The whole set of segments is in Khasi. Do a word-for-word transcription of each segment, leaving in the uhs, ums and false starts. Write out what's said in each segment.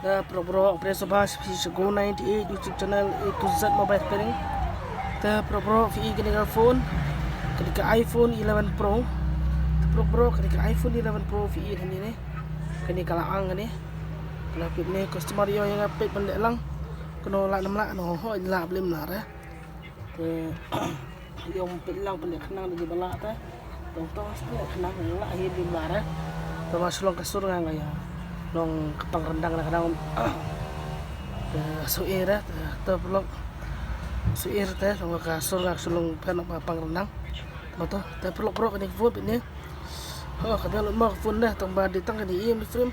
Te paralok bro, pyrshah ba sha phi sha Go ninety-eight YouTube channel, A to Z mobile repairing. Te paralok bro, phi i kane ka phone, kane ka iPhone eleven Pro. Te paralok bro, kane ka iPhone eleven Pro phi i hangne ne. Kane ka la ang kane. Ka la peit ne, customer ïoh ïa nga peit ban leh lang. Kano lah ne em lah, no ho lah ne em lah re. Te ïoh peit lang peit khnang da ba lah te. Tong tong peit khnang lah hi ba lah re. Te ma shu long ka sur nga nga ïa long ka pang rendang na ka dang. Te shu i re te paralok. Shu i re te tong ka sur nga shu long peit na ka pang rendang. Ma to te paralok bro, kane ka phone peit ne. Ho, ka dang lut mo ka phone ne, tang ba dei tang kane i em frame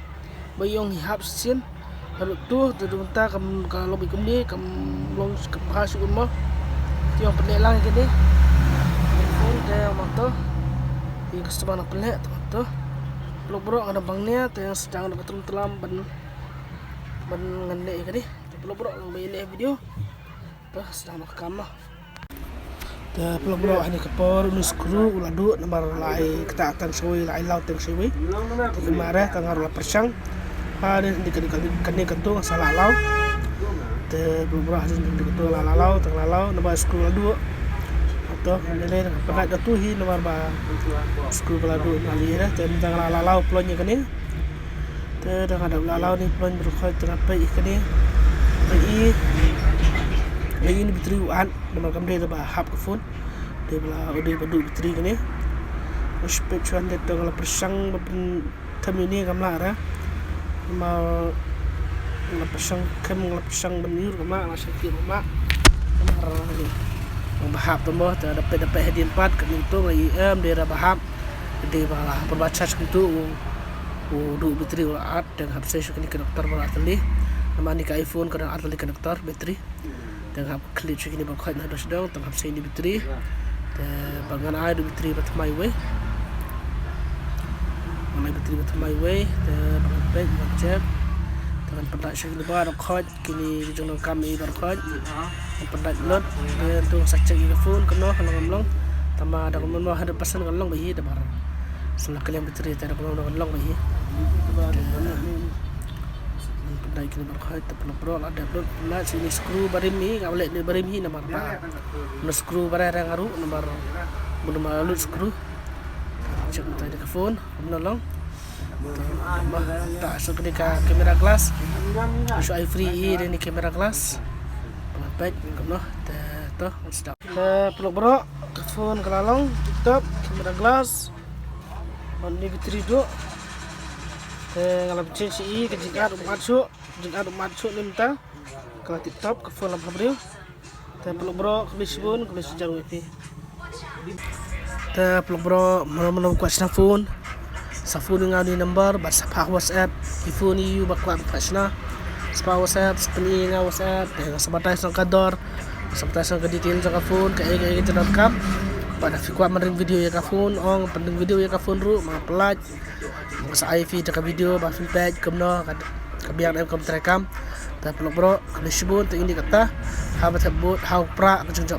ba ïong hi hap shisien. Ka lut tu, te dei mynta kam, ka long beit kumne, kam long, kam bha shuh mo. Te ïong pynleh lang kane. Phone te ma to. Ïa customer nang pynleh te ma to. Paralok bro, nga dang bang ne, te sdang da ka trum tlam ban, ban ngan leh ïa kane. Te paralok bro, nang ba ïa leh video. Te sdang da ka kam mo. Te paralok bro, hangne ka por une u screw u la duh namar la ai ktah tang shawei, la ai law tang shawei. Te ki mare tang nga ruh la pyrshang. Ha ne, kane, kane, kane katu nga sa la law. Te paralok bro, hangne katu la, la law, tang la law namar screw la duh. Te ne le nga pynlait da tu hi namar ba screw ba la duh na li re. Te tang la, la law ploñ ïa kane. Te da nga dap la law ne ploñ baroh khoit, te nga peit ïa kane. Peit ïa, peit ïa une battery u at. Namar kam dei da ba hap ka phone. Dei ba la, dei ba duh battery kane. Nga shu peit shuwa dei tang la pyrshang ba pynthem ïa une kam lah re. Namar la pyrshang kem, la pyrshang ban ïur kam lah, la shah kit kam lah. Namar ba hap te mo, te da peit, da peit hadien pat kane tu nga i em dei da ba hap. Dei ba la pynbha charge kane tu u, u duh battery u la at, te nga hap sei sha kane ka connector ba la ar tylli. Namar kane ka iPhone ka dang ar tylli connector battery. Te nga hap khlid sha kine baroh khoit na dong sha dong, te nga hap sei ïa une battery. Te ba ngan ai ïa une battery ba thymmai wei. Ngan ai battery ba thymmai wei, te ba ngan peit, ba ngan check. Te ngan pynlait sha kine baroh khoit, kine ki jingdonkam ïa baroh khoit. Ngan pynlait lut, te tu sa check ïa ka phone, kumno, ka long, ka long. Tangba da kumno hundred percent ka long ba hi, da baroh. Sa la kylliang battery, te da kumno, da ka long ba hi. Te ngan pynlait kine baroh khoit, te paralok bro, la dep lut, pynlait sha une screw barim hi, nga leh une barim hi namar ba une screw ba re re nga ruh namar ba une ma lut screw. Check mynta ïa ka phone kumno long. Te ma ta sha kane ka camera glass. Shu ai free ïa kane camera glass. Pynlait kumno te to, let's start. Te paralok bro, ka phone ka la long tip top, camera glass. Bad une battery duh. Te nga la pyncheng sha i, ka jingat um at shuh, jingat um at shuh ne mynta. Ka la tip top, ka phone la bha briew. Te paralok bro, khublei shibun, khublei shibun ïa phi. Te paralok bro, mano mano kwah shna phone, sa phone ïa nga une number bad sa phah WhatsApp. Ki phone ïa u ba kwah phah shna, sa phah WhatsApp, sa pyni ïa nga WhatsApp. Te nga sa batai sa ka dor, sa batai sa ka detail jong ka phone, kaei kaei ka jingdonkam. Bad lada phi kwah ban ring video ïa ka phone, ong pynring video ïa ka phone ruh, ma nga pynlait. Nga sa ai phi da ka video ba phin peit kumno ka, ka biang em kum treikam. Te paralok bro, khublei shibun, te ïa kane kata. Haba thep bud, haba pra ka jingjop.